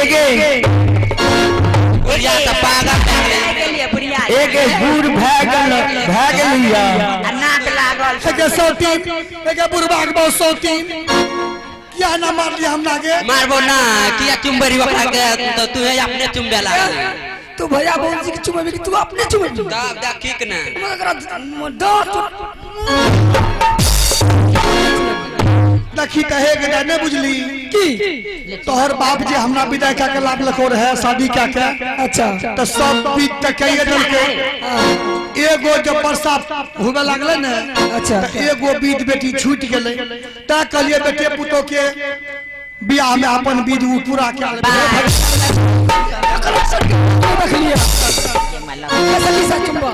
एगे बुढ़िया तऽ पागल भए गेलै। भए गेलियै बुढ़िया। एगे बूढ़ भए गेल भए गेलिया। आ नाक लागल। एके सौतीन, एके बुढ़बा के बहुत सौतीन, किया ना मारलियै हमरा के? मारबो ना, किया चुम्बै रही ओकरा के? तऽ तू अपने चुम्बे लागल। तू भैया भौजी के चुमेबी कि तू अपने चुमेबी? तब देखी के ना एकरा दांत। देखी कहे के नहीं बुझली की तोहर बाप जे हमरा विदाई कए के लाभ लखो रहे शादी कए के। अच्छा। तऽ सब बीत तऽ कहिए देलकै, एगो जब बरसा हुए लागलै ने। अच्छा। तऽ एगो बीत बेटी छूटि गेलै, तैं कहलियै बेटे पुतोह के बियाह में अपन विध उ पूरा कए लेबै। एकरा सबके देखलियै कैसा सा चुम्बा।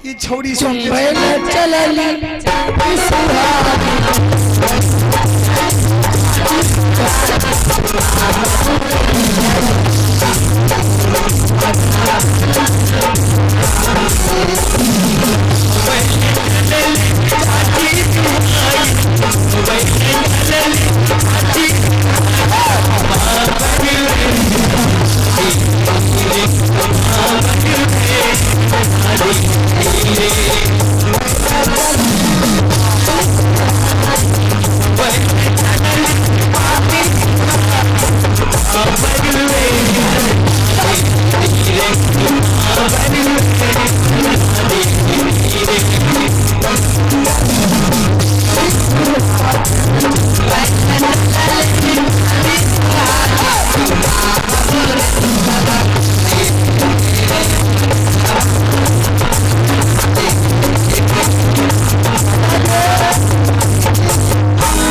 ई छौड़ी सब चुम्बै चलली सुहागी।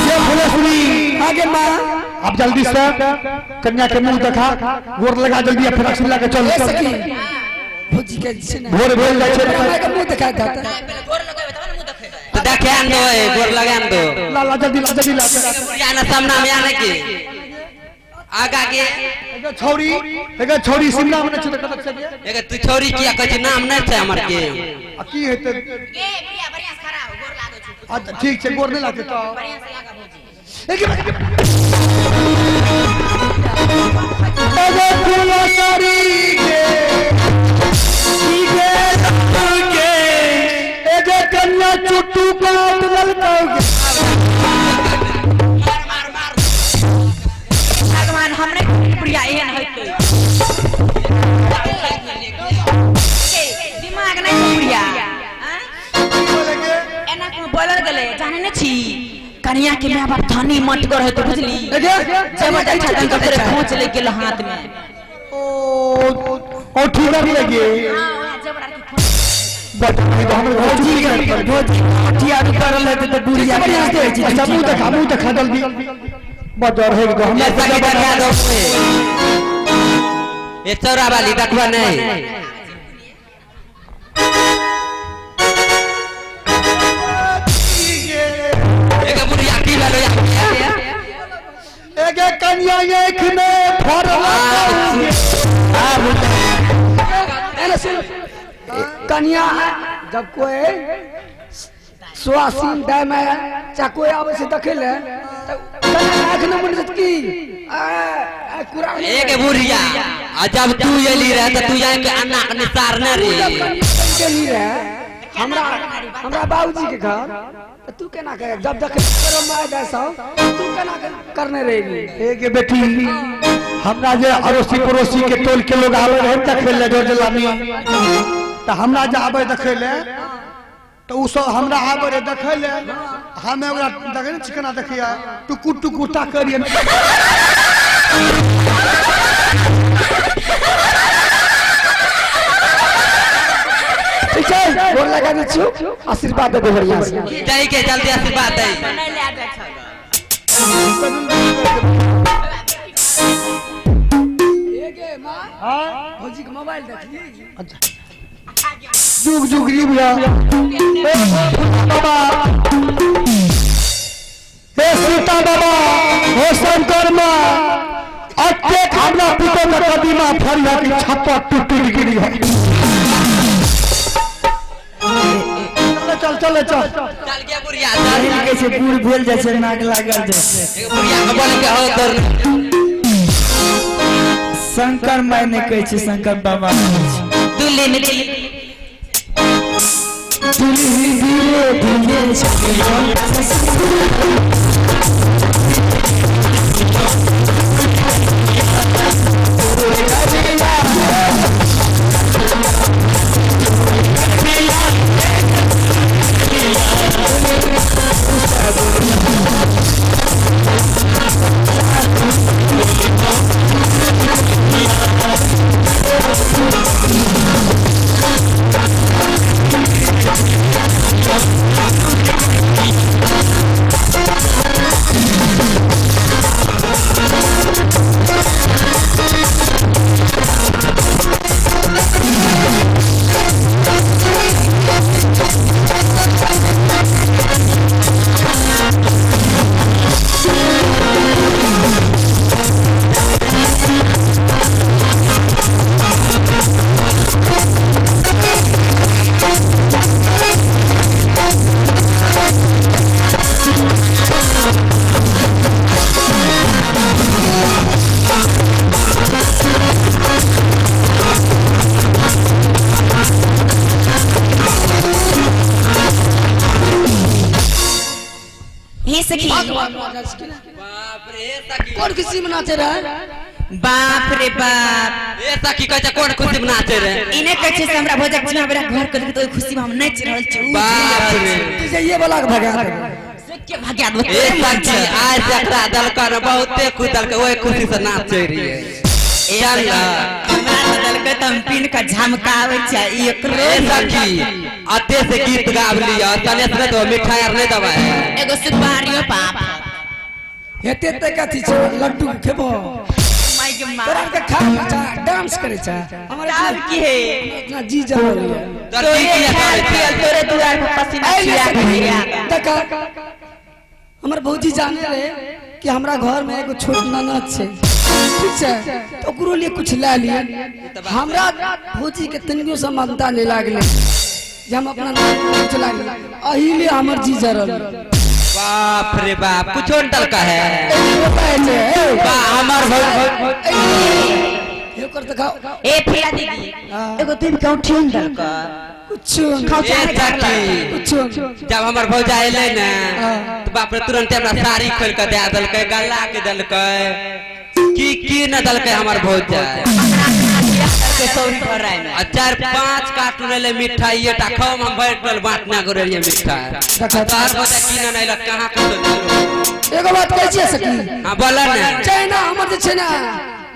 ये फुलेश्वरी। आगे माँ। अब जल्दी से कन्या के मुंह देखा, गोर लगा जल्दी आ फिर लगा के चल। ए चल। सखी, भौजी के छै ने। भोर भेल जाइ छै। हमरा के मुंह देखा था। तऽ देखे आन दो, ए, गोर लगा दो। ला ला जल्दी ला, जल्दी ला। बुढ़िया ना सामना में आने के आगा के। एगे छौड़ी, एगे छौड़ी शिमला में छै तऽ कतऽ छै? एगे तू छौरी किया कहै छी? नाम नहि छै हमर के। आ की हेतै? गे बुढ़िया, बढ़िया से खड़ा हो, गोर लागै छौ। अच्छा ठीक छै, गोर नहि लागतै तऽ। बढ़िया से लागा भौजी। एगे एगे फुलसरी के के के एगे कन्या चुट्टू काट ललकौ के। मार मार मार, भगवान हमरे बुढ़िया एहन होइतै। दिमाग नहि छै बुढ़िया। आँय? एना कोनो बोलल गेलै? जाने नहि छी, कनिया के माय बाप धनी मटगर होइतै, बुझली? एगे जबरदस्त छतन के तोरे खोच ले गेल हाथ में। ओ ओ ठीक है लगे। हाँ, वएह जबरा के खोच। बट हमर घर भौजी के भौजी कोठिया करल हेतै तऽ बुढ़िया के बढ़िया से। अच्छा मुंह देखा, मुंह देखा जल्दी, बड़ डर है गो हमरा। ए सखी, देखा दो मुँहे। ए चौरा वाली, देखबा नहीं? एगे बुढ़िया, की भेलो या? एगे कन्या आँख में फरला। एने सुन, कन्या जब कोई सुहासिन दाय में चाहे कोई आबै छै देखै ले तऽ कन्या आँखि नहि मुनै छै की आ, आ, कुरा। एगे बुढ़िया, आ जब तू एली रहे तऽ तू जाके अन्ना के निसार न रे। जब कन्या गेली रहे हमरा हमरा बाबूजी के घर तऽ तू केना करे? जब देखे तोरो माय दाय सब, तू केना करने रही? एगे बेटी, हमरा जे अड़ोसी पड़ोसी के टोल के लोग आवे रहे देखै ले जोर जलानी, तऽ हमरा जे आबै देखै ले तऽ उ सब हमरा आबै रहे देखै ले, हमे ओकरा देखै ने छी केना देखैया, टुकुर टुकुर ताकै रहियै। ठीक छै, गोर लगा दै छियौ, आशीर्वाद दे दे बढ़िया से। जाई के जल्दी आशीर्वाद दे। नहि लए जाइ छौ। एगे माँ, भौजी के मोबाइल देखली। जुग जुग जी भैया, ए बाबा, हे सीता बाबा, हे शंकर माँ, अतेक हमरा पुतोह के कदीमा फरिया की छप्पर टूट टूट गिरी है। चल चल चल। चल गे बुढ़िया, चल। पहिल के छै, बूढ़ भेल जाइ छै, नाक लागल जाइ छै। एगे बुढ़िया के बोल के हो तोर। शंकर माय नहि कहै छै, शंकर बाबा कहै छै। दुल्हन दुल्ही धीरे धीरे चलियो। हे सखी। बाप रे सखी, कोन खुशी में नाचे रहे? बाप रे बाप। ए सखी कहै छै कोन खुशी में नाचे रे? इने कहै छै से हमरा भोजक छिमा बेरा घर कर तो खुशी में हम नाचि रहल छी। बाप रे। तू जे ये वाला के भगा देबै। से के भगा देबै? ए सखी आज एकरा दलका ने बहुते खुश दलके, ओहि खुशी से नाचे रहिए। चल ना। हमरा तऽ दलकै तऽ हम पीन के झमकाबै छै ई एकरो। ए सखी अते से गीत गाब लिअ, तने से तो मिठाई आर नहीं दबाए। एगो सुपारियो पाप हेते ते कथी छै? लड्डू खेबो? माय के माँ। तोरा के खा छै, डांस करे छै। हमरा तब की हे? इतना जी जान लिया। तोर तोरे की किया खायल करै पियल छै? तोरे दुआर पर पसीना छिया के गिरा। देखा, हमर भौजी जाने रहे कि हमरा घर में एगो छोट ननद छै, ठीक छै, तो ओकरो लिए कुछ ला लिए। हमरा भौजी के तनिको समानता नहीं लागले जे हम अपना ननद के कुछ ला लिए, एही लिए हमर जी जरल। बाप रे बाप, कुछो नहीं दलका है। एही होता है छै, ए, बा हमर ए, ओकर देखा। ए फिरा दीदी, एगो तुम कौठियन दलक? कुछ नहीं, ए सखी कुछ नहीं। जब हमर भौजा एलै ने तो बाप रे तुरंत हमरा साड़ी खोल के दे देलकै, गला के देलकै, की की न देलकै हमर भौजा। के सौरी भराय में आ 4-5 कार्टून एलै मिठाई टा खाओ, हम भरि टोल बांटना करे रहियै मिठाई। तोहर भौजा की न अइलक कहाँ कुछो? एगो बात कहै छियै सखी। हाँ बोल ने। चाइना हमर जे छै ने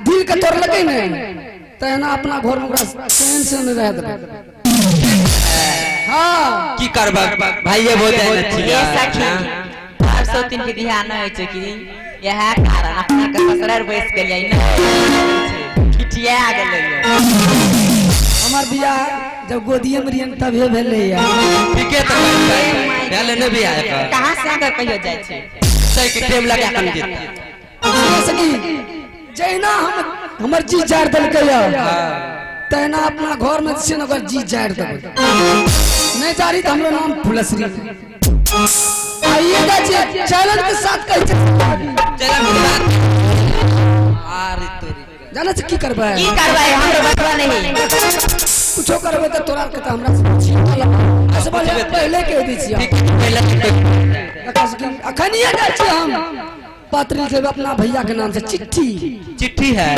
दिल के तोड़लकै ने, तहिना अपना घर में ओकरा चैन से नहीं रह देबै। हाँ की करबै भाइये भौजाई ने ए छियै। सखी, हर सौ तीन के बियाह न होइ छै कि इएह कारण अपना के ससुराल बैस गेलियै ने खिटिया गेलै। हमर बियाह जब गोदिये में रहियन तभे भेलै या। ठीके तऽ कहै छै, भेलै ने बियाह एकर। कहाँ से आकर कहियो जाइ छै? सही के टाइम लगा कन जेतै। सखी जहिना हम हमर जी जारि देलकै या, तहिना अपना घर में जे छै ने ओकर जी जारि देबै। नहीं जारी तऽ हमरो नाम फुलसरी। आइए जाइ छियै चैलेंज के साथ कहै छै। चल हम साथ। आरे तोरी के। जानै छै की करबै? की करबै हमरो बतवा नहीं। कुछो करबै तऽ तोरा के तऽ हमरा से पूछी। ऐसे बोले पहले कह दै छियै। ठीक पहले देखा सकी अखनिए जाइ छियै हम पत्र लिख लेबै अपना भैया के नाम से चिट्ठी। चिट्ठी है।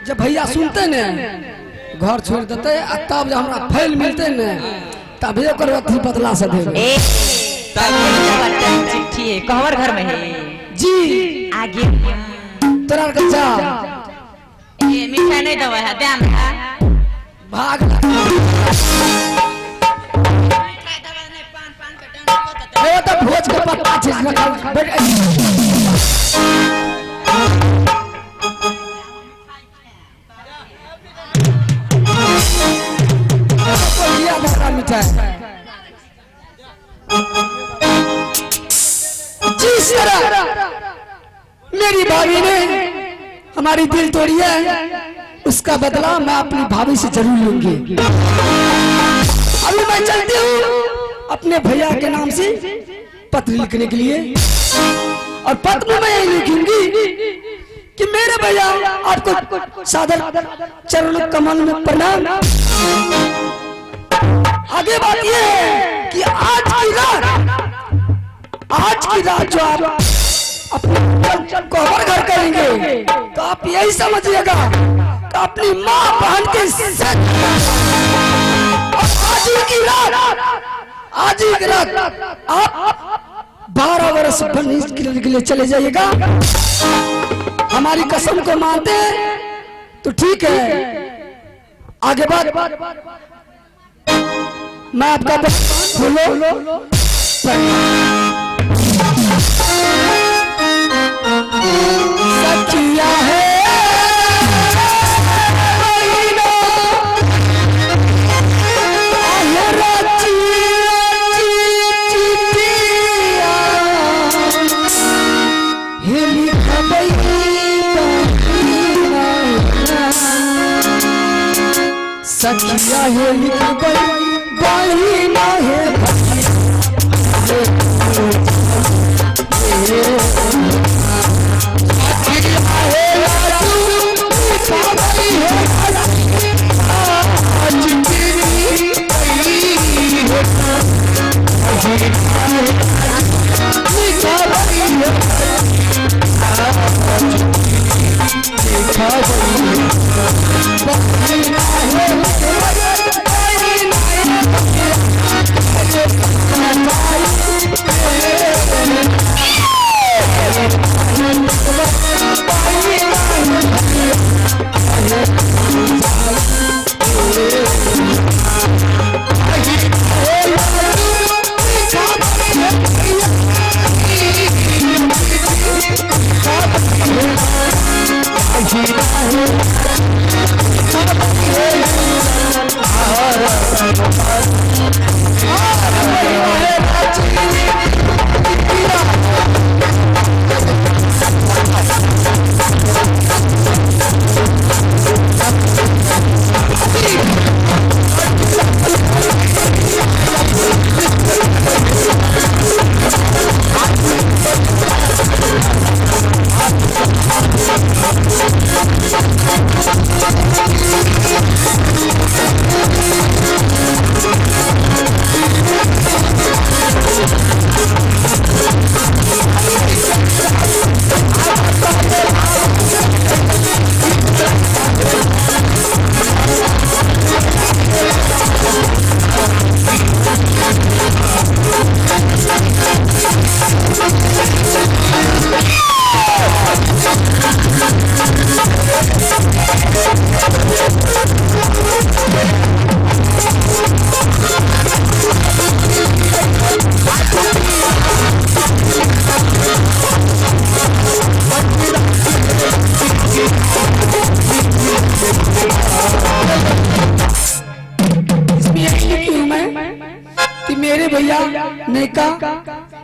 जब भैया सुनते ने घर छोड़ देते आ तब जब हमरा फैल मिलते ने तभी ओकर अथी बदला से देबै। ए चिट्ठी है कहवर घर में है जी आगे तोरा के जा। ए मिठाई नहीं दवा है ध्यान है भाग ए तो भोज के पत्ता छै रखल बैठ। मिठाई जिस तरह मेरी भाभी ने हमारी दिल तोड़ी है, उसका बदला मैं अपनी भाभी से जरूर लूंगी। अभी मैं चलती हूँ अपने भैया के नाम से पत्र लिखने के लिए, और पत्र में मैं यही लिखूंगी कि मेरे भैया आपको सादर चरण कमल में प्रणाम। आगे बात यह है कि आज की रात जो आप अपने कोहबर घर करेंगे तो आप यही समझिएगा कि अपनी माँ बहन के साथ। आज ही की रात आप 12 वर्ष बनिज के लिए चले जाइएगा। हमारी कसम को मानते हैं तो ठीक है। आगे बात मैं आपका बोलो सचिया है सखिया है लिख गई बहिना है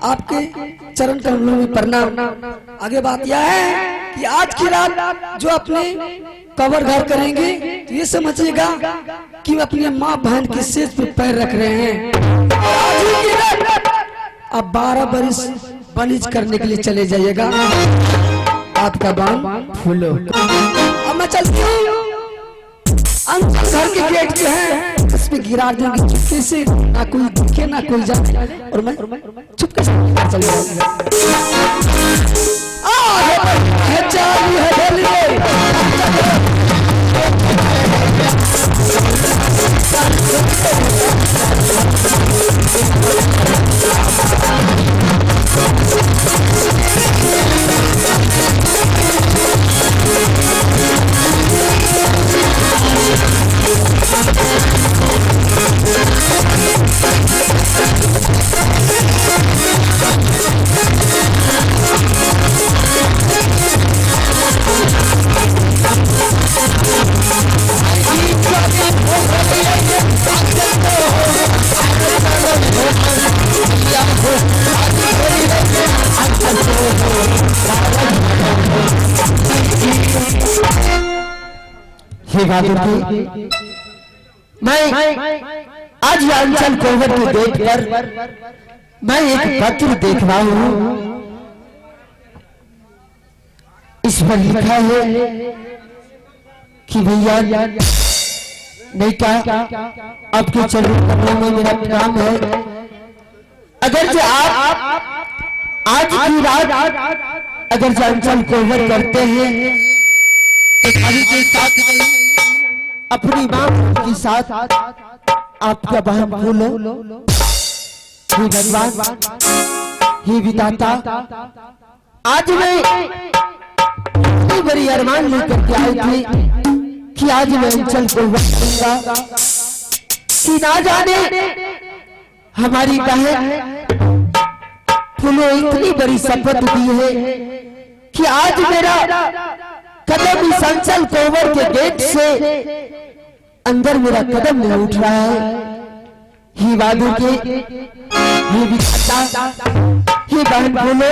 आपके चरण कमलों में प्रणाम। आगे बात यह है कि आज की रात जो अपने कवर घर करेंगे तो ये समझिएगा कि अपने माँ बहन के सिर पे पैर रख रहे हैं। आज की रात आप 12 बरिस बनिज करने के लिए चले जाइएगा। आपका बाण फूलो। अब मैं चलती हूँ। अंचल घर के गेट जो है उसमें गिरा दूंगी चुपके से, ना कोई दिखे ना कोई जाए, और मैं चुपके से चली जाऊंगी। चालू है मैं आज अंचल कोहबर के गेट पर मैं एक पत्र देख रहा हूं। इस उस पर लिखा है कि भैया नहीं क्या आपके चरण कमलों में मेरा प्रणाम है। अगर जो आप आज की रात अगर अंचल कोवर करते हैं तो भाभी के साथ नहीं, अपनी माँ के साथ आपका बहन फूलो। हे भगवान, हे विधाता, आज मैं इतनी बड़ी अरमान लेकर के आई थी कि आज मैं अंचल को करूंगा कि ना जाने हमारी बहन फूलो इतनी बड़ी शपथ दी है कि आज मेरा कदम इस अंचल कोवर के गेट से अंदर मेरा कदम नहीं उठ रहा है। ही वादों के, ही विधाता, ही बहन बोलो,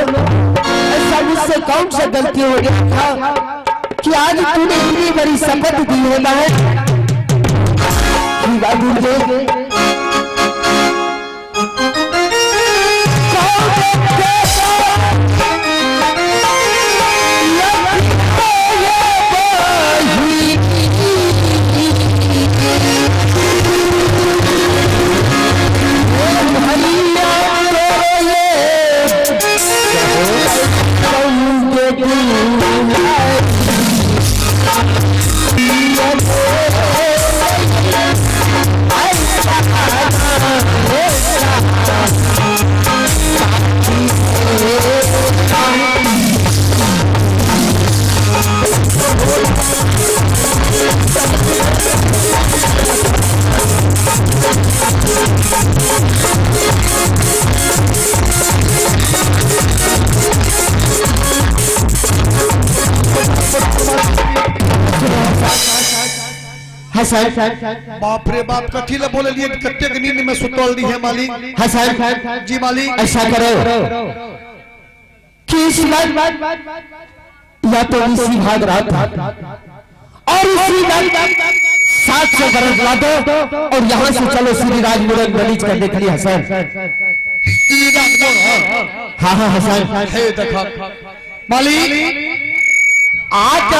ऐसा मुझसे कौन सा गलती हो गया था कि आज तूने इतनी बड़ी शपथ दी है बहन। ही वादों के हसन, बाप रे बाप, कथी ले बोले लिए कतेक नींद में सुतल दी है मालिक। हसन जी मालिक, ऐसा करो कि इस बार या तो इसी भाग रहा था और इसी बार 700 बरस ला दो और यहां से चलो श्री राज मुरन बलिज करने के लिए। हसन, हाँ हाँ हसन, मालिक आज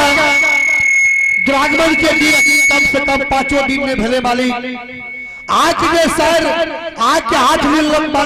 द्रागमन के दिन कम से कम 5 दिन में भले मालिक। आज के सर आज के 8 दिन लंबा